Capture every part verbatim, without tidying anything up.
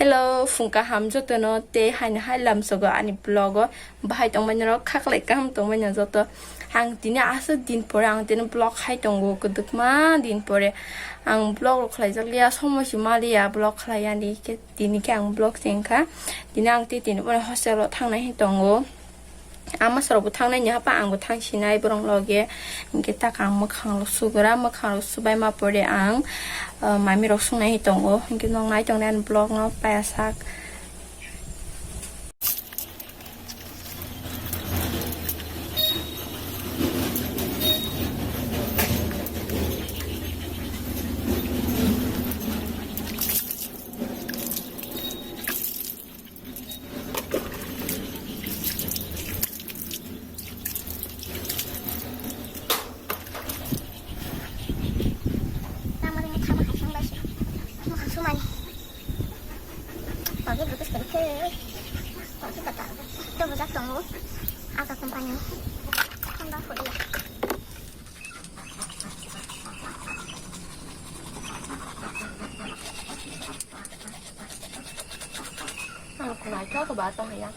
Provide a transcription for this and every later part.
Hello, phung kaham jotono tei haino hai lamsogo ani vlog o bahai tongmani rok khaklai kaham tongmani joto. Ang tini aswk din pore ang tini vlog khai tongo, kwdwkma din pore ang vlog rok khlai jak liya, somoi se ma liya vlog khlai yani, khe tini khe ang vlog chengkha. Tini ang tei tini pore hostel o thangnai hin tongo. Ama sorok bo thangnai ni hapa, ang bo thang sinai borok loge. Hinkhe tak ang mwkhang rok sugra, mwkhang rok subai ma pore ang, uh, mami rok sungnai tongo. Hinkhe nok nai tongnai ani vlog no paya sak. Aga company. Honda Korea. Ang kunai to ko ba to ya.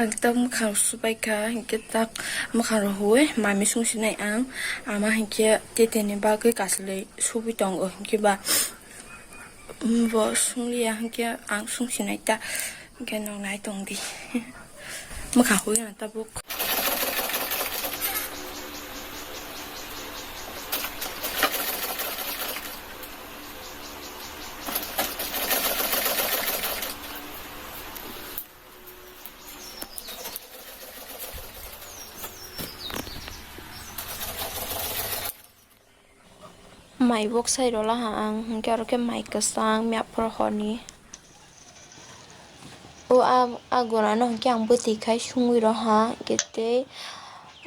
Ang tak mwkhang subai kha, hinkhe tak mwkhang rok hui mami sung sinai ang. Ama hinkhe teteni bagwi kaslwi subui tongo, hinkhe ba, mm, bo sung liya, hinkhe ang sung sinai ta, hinkhe nwng nai tong di. Mwkhang hui ang tabuk. Mai boksai rwla ha ang, hinkhe oro khe mai kwchang mepra horni. O a, a gora no hinkhe ang bwtwi khai sungwi rw ha, hinkhe tei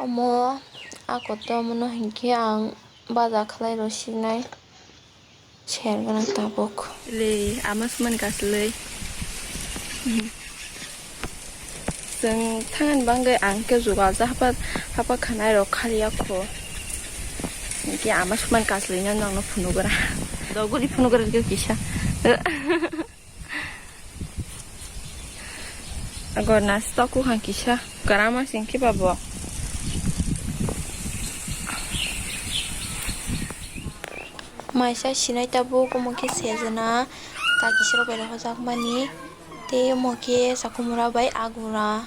omo a kotor omo no hinkhe ang baja khlai rw sinai. Ser gwnang tabuk. Le, ama sumani kaslwi. Chwng thangani bagwi ang khe jugal ja hapa, hapa khanai rok khaliya kho. Hinkhe ama sumani kaslwino nokno phunugra. Dogori phunugra khe kisa. Agor nas toku hang kisa. Karama sing khe babo. Maisa sinai tabuk, omo khe sejana, kakisrok bai rohorjakmani, tei omo khe sakhumura bai agura,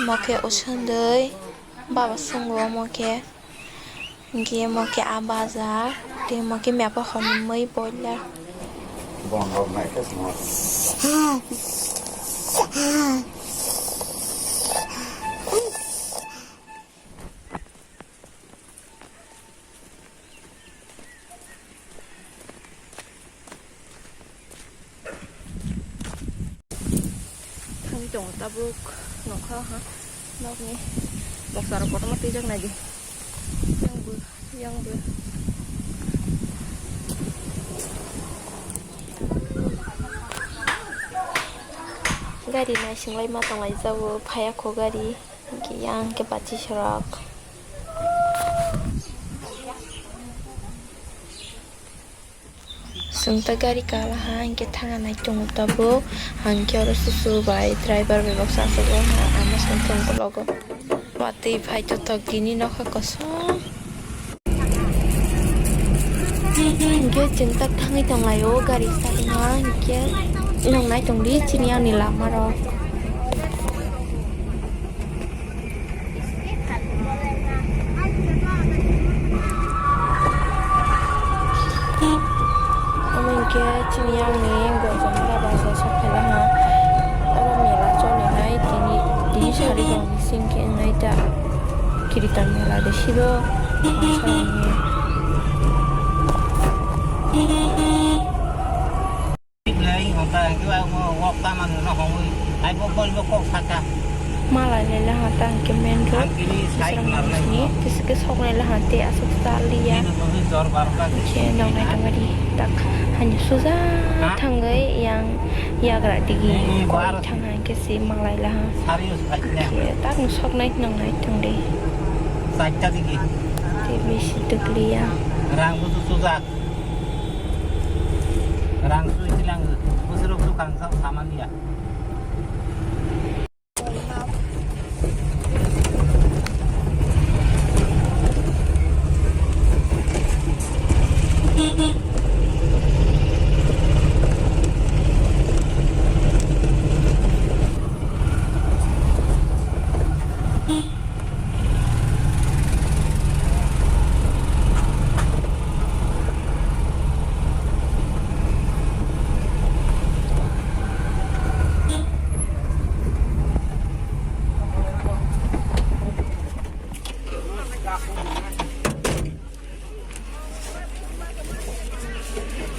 omo khe osondwi baba songo omo khe, hinkhe omo khe a bajar, tei omo khe mepha horni mui boiler. Thangwi tongo tabuk nokha ha, nokni boksarok kotorma twijak naidi. Yang bo, yang bo. Gari naisinglai ma tonglaijak o, phaiya kho gari. Hinkhe yang khe bachi sorok. Chwng ta gari kala ha, hinkhe thana nai tongo tabuk. Hinkhe oro susu bai driver bai baksa aswk o ha, ama song tongo logo. Watwi phai tothok tini nokha kosom. Hinkhe chwng tak thangwi tonglaio gari sakno, hinkhe nwng nai tongdi chini ani lama rok. Omo hinkhe chini ani gojom baba sok phailaha. Oro mela choli nai tini, tini sari rok. Singke wngnaita kiritan mela de siro masa rokni Malai lela ha tang ke main road. Ni tis ke sok lela ha te asok sal ya. Ke nong nai tong di tak hanya suja thangai yang yagra digi koi thangai ke si malai laha. Ke tak sok nai nong nai tong di. Te bisi tukliya. Rang sui silang, bwswrok swkang sa samani ya.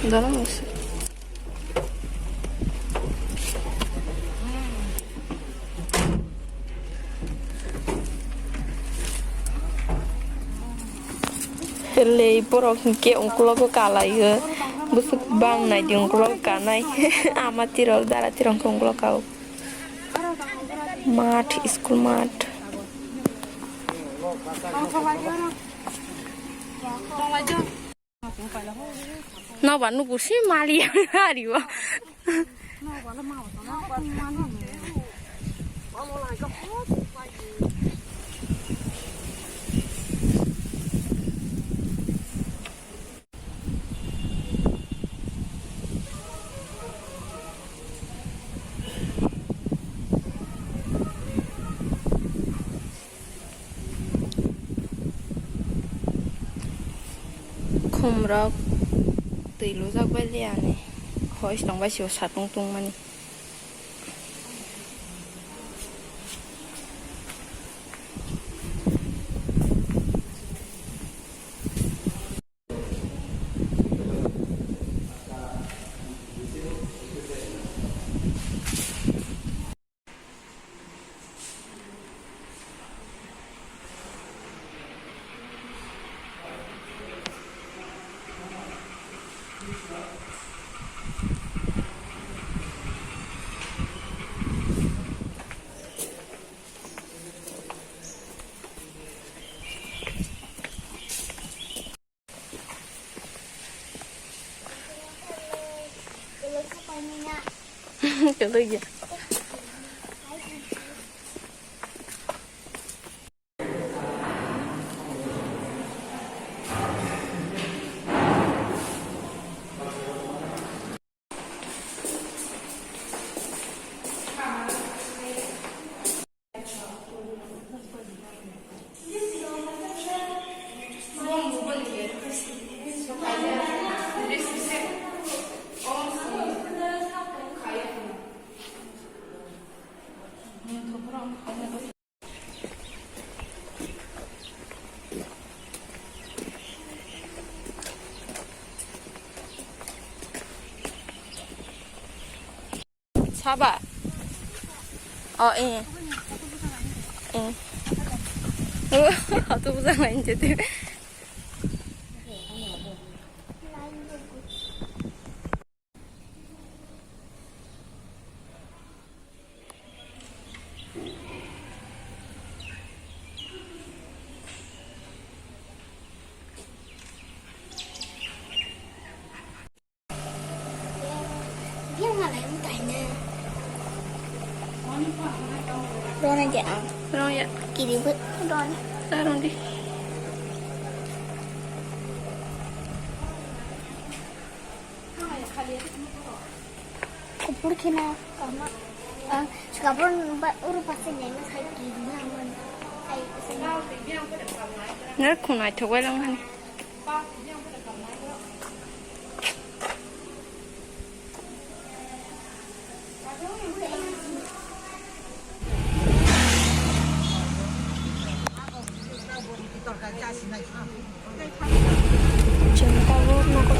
Dalam masuk. Lei borok hinkhe ungkologo kalaio. Bwswk bang naidi ungkologo kanai. Ama tirok, dara tirok hinkhe ungkologo kao. Math, school math. Nobar nugo si mali ari o. Khumrok twi lujak bai liyani, hoi se tong bai sio satung tungmani. Kwlwng ya. Saba. Oh, eh. Eh. Auto bujang lain jadi. Rona je ang. Rong ya. Kiri but rona. Tarong di. Kupur khina kama. Ah, sikapur ba uru pase nai sai kiri na man. Sai sai. Ngar khunai thogwai lang hani. Chwng tabuk nokol